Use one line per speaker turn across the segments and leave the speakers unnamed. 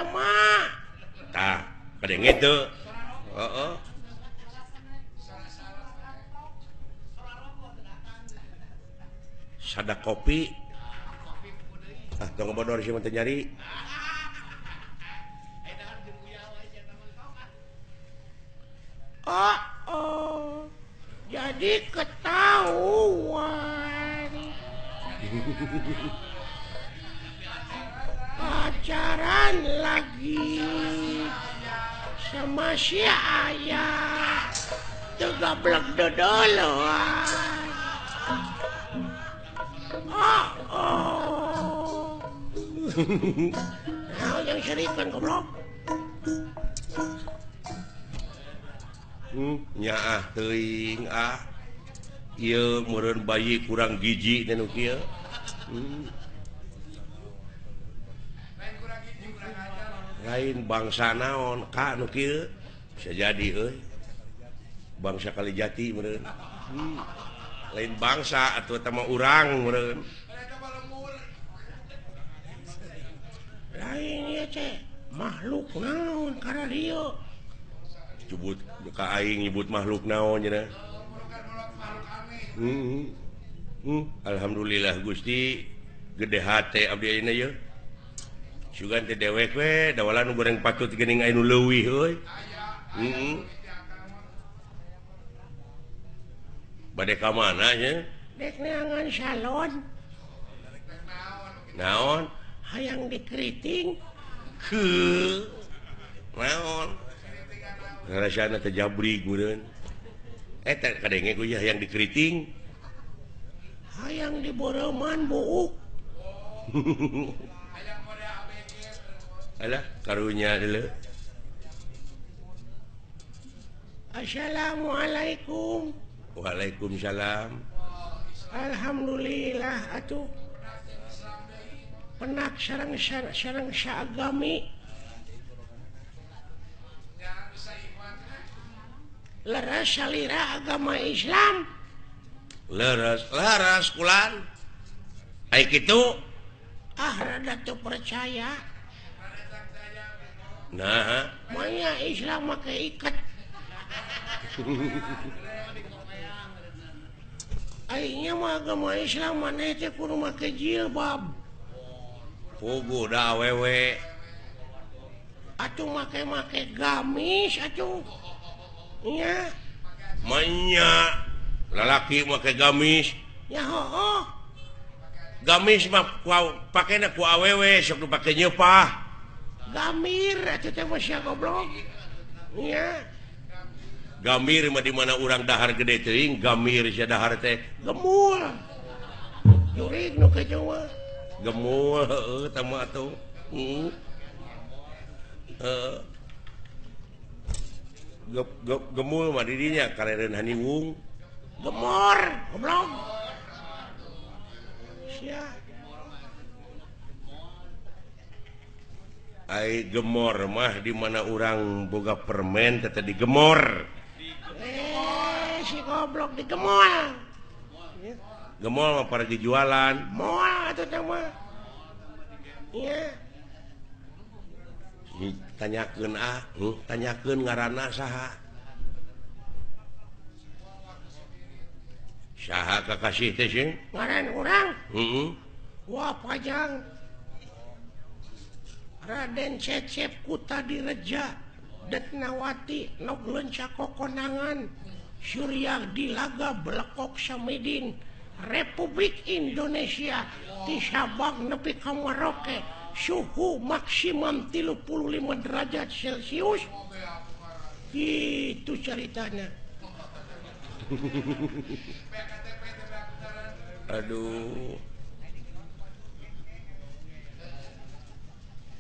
agama. Tah, kadenge teu. Heeh. Sada kopi. Ah, tong bodor sih mah teu nyari. Oh, oh. Jadi ketahuan. Pacaran lagi sama si ayah. Tuh goblok dodoloan. Oh, oh. Nah, yang serikan goblok. Nyaah teuing ah. Ieu meureun bayi kurang gizi teh nu kieu. Lain bangsa naon ka nu kieu bisa jadi euy. Bangsa Kalijati meureun. Lain bangsa atuh eta mah urang meureun. Lain ieu teh makhluk naon karadieu. Nyebut ka aing nyebut makhluk naon cenah. Alhamdulillah Gusti gede hate abdi ayeuna ye. Sugan teh dewek we dawalan nu goreng patut geuning aya nu leuwih euy. Bade ka mana nya? Dek neangan salon. Naon? Hayang dikeriting. Heuh. Naon? Ngarasana teh jabrig meureun. Eta kadenge ku hayang dikeriting. Hayang diboreuman buuk. Alah karunya deuleu. Assalamualaikum. Waalaikumsalam. Alhamdulillah atuh. Penak sareng sareng saagami. Leres salira agama Islam. Leres, leres kulan. Ai kitu ah rada teu percaya. Nah, manya Islam make iket. Aingnya mah agama Islam maneh teh kudu make jilbab. Puguh da awewe. Atuh make-make gamis atuh. Nya. Manya lalaki make gamis. Ya hooh. Gamis mah pakena ku awewe sok dipake nyeupah. Gamir atuh teh mah sia goblok. Nya. Gamir mah di mana urang dahar gede teuing, gamir sia dahar teh gemul. Jurig nu kitu mah. Gemul heueuh tah mah atuh. Heeh. Gemul mah di dinya kareureun haniwung. Gemor, goblok. Sia. Ai gemor mah di mana urang boga permen teh digemor. Si goblok digemol. Gemol mah para dijualan. Moal atuh teh mah. Iya. Tanyakeun ah, tanyakeun ngaranna saha. Saha kakasih teh sing? Ngaran urang? Heeh. Wah pajang. Raden Cecep Kutadireja Detnawati nok leunca kokonangan Surya Dilaga Belekok Samidin Republik Indonesia ti Sabang nepi ka Merauke suhu maksimum 35 derajat Celcius. Itu ceritanya. Aduh.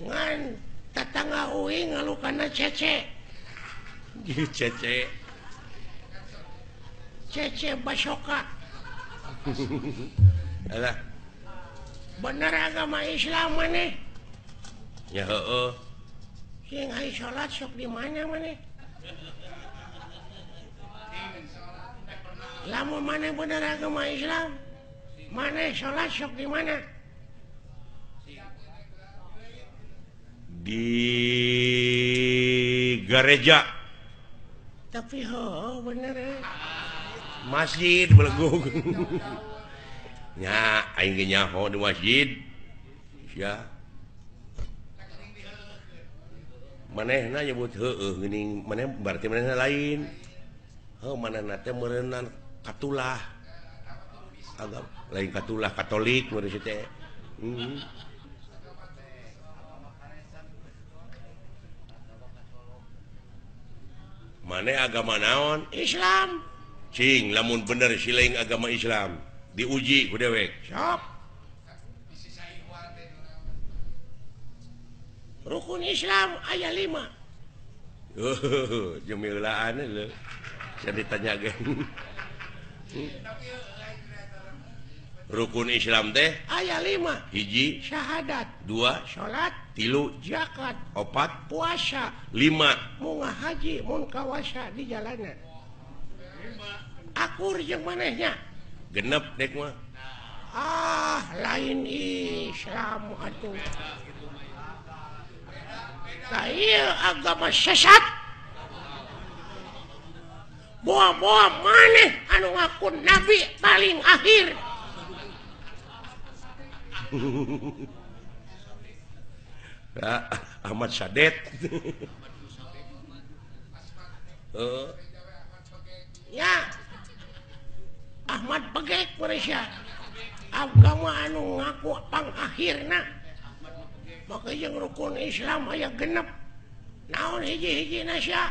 Ngan tetangga uing ngalukana cece. Cece. Cece Basoka. Alah. Bener agama Islam maneh? Ya heueuh. Sing ai salat sok di mana maneh? Lamun maneh bener agama Islam, maneh salat sok di mana? Di Gereja. Tapi ho bener masjid belegung. Nya aing ge nyaho di masjid. Sia. Manehna nyebut heueuh geuning maneh berarti manehna lain. Heuh manehna teh meureunnan katulah. Agama lain katulah Katolik meureun teh. Maneh agama naon? Islam. Cing lamun bener siling agama Islam diuji ku dewek. Sok. Rukun Islam aya 5. Jemilaan lho. Saya ditanya ge. Rukun Islam teh aya 5. Hiji syahadat, 2 salat, 3 zakat, 4 puasa, 5 munga haji mun kawasa di jalanan. Akur jeung manehnya. Genep dek mah. Ah, lain Islam atuh. Tah ieu agama sesat. Boa-boa maneh anu ngaku nabi paling akhir. Ahmad Sadet. Ya Ahmad Begek Malaysia. Agama anu ngaku pangakhirna. Maka jeung rukun Islam aya genep. Naon hiji-hiji nasya?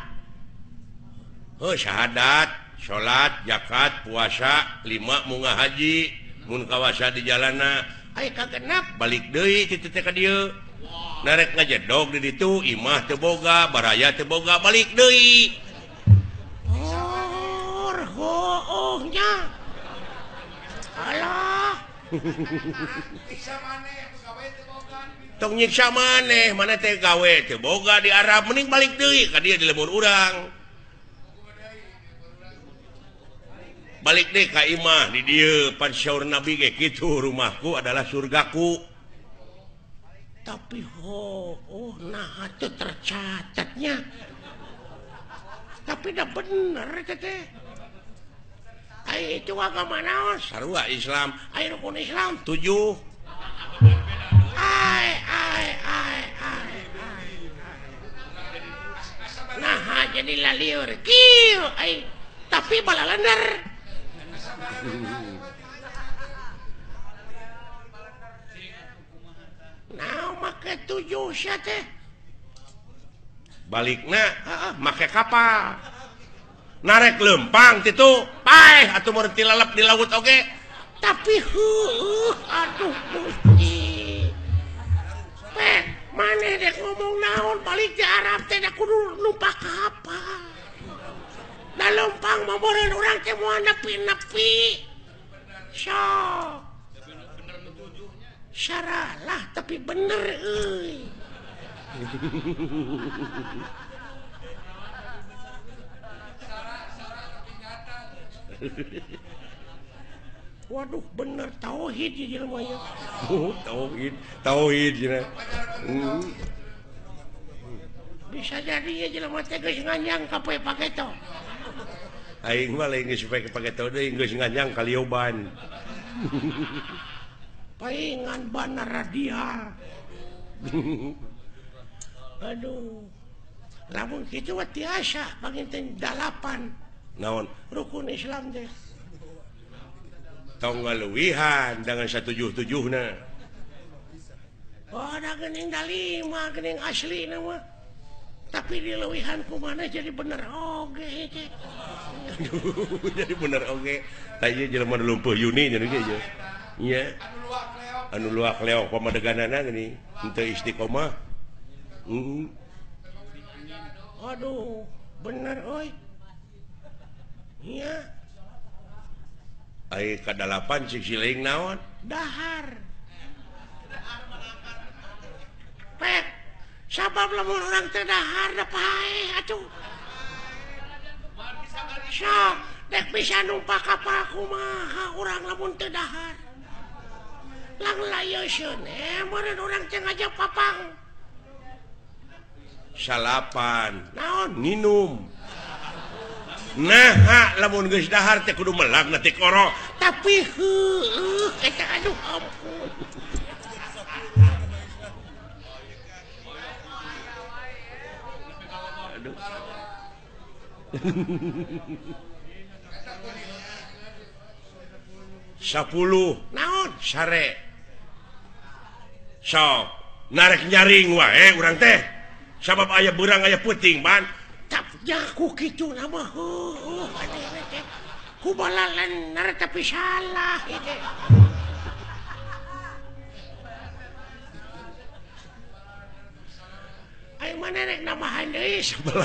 Heuh syahadat, salat, zakat, puasa, 5 munga haji, mun kawasa di jalana. Aya kagenep balik deui kitu teh ka dieu. Narek ngajedog di ditu, imah teu boga, baraya teu boga, balik deui. Oh, hoohnya. Alah. Tong nyiksa maneh, maneh teh gawe teu boga di Arab, mending balik deui ka dieu di lembur urang. Balik deh ka imah di dieu pan syaur Nabi ge kitu, rumahku adalah surgaku. Tapi ho, oh nah itu tercatatnya. Tapi dah bener teh. Ai itu agama naon? Sarua Islam. Ai rukun Islam 7. Ai ai ai ai. Nah jadi lalieur kieu ai tapi balalender. Nah make 7 sia teh. Balikna heeh make kapal. Narek lempang titu, paeh atuh mun tilalep di laut oge. Tapi heueuh aduh Gusti. Pek maneh dek ngomong naon balik di Arab teh da kudu numpak kapal. Da lempang mah meureun urang teh moal nepi-nepi. Sok. Saralah tapi bener euy. Waduh bener tauhid ieu jelema nya. Oh, tauhid, tauhid cenah. Bisa jadi ieu jelema teh geus nganyang ka poe pageto. Aing mah lain geus poe pageto deui geus nganyang ka lioban. Paingan banar radial. Aduh. Lamun kitu mah tiasa panginten 8. Naon rukun Islam teh. Tong ngaluwihan dengan 177na. Oh, da geuning da 5 geuning aslina mah. Tapi dilewihan kumaha jadi bener oge teh. Aduh, jadi bener oge. Tah ieu jelema nu lumpuh Yuni nya ge ieu. Nya. Anu luak leok pamadeganana geuning henteu istiqomah. Aduh, bener euy. Iya. Ai ka-8 cik siling naon? Dahar. Pek, sabab lamun urang teh dahar da paeh atuh. Sok, dek bisa numpak kapal kumaha urang lamun teu dahar. Lang layeuskeun meureun urang teh ngajak papang. Salapan naon nginum. Nah, lamun geus dahar teh kudu melak na tikoro. Tapi heueuh eta aduh ampun. Aduh. 10 naon sare. Sok narek nyaring wae urang teh. Sabab aya beurang aya peuting ban. Ku kitu nama heuh ku balalan tapi salah ayo mana rek nambahan deui 11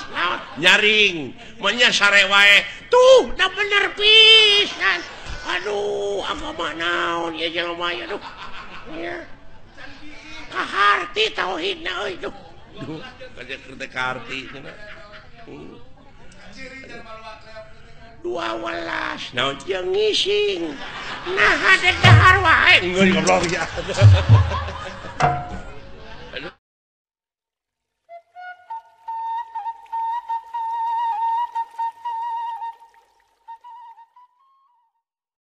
naon nyaring manya sare wae tuh da bener pisan aduh agama naon ya jelema ya aduh nya kaharti tauhidna euy duh duh kaje kaharti cenah 12 naon jeung ngising nah dek dahar wae geus goblok ya.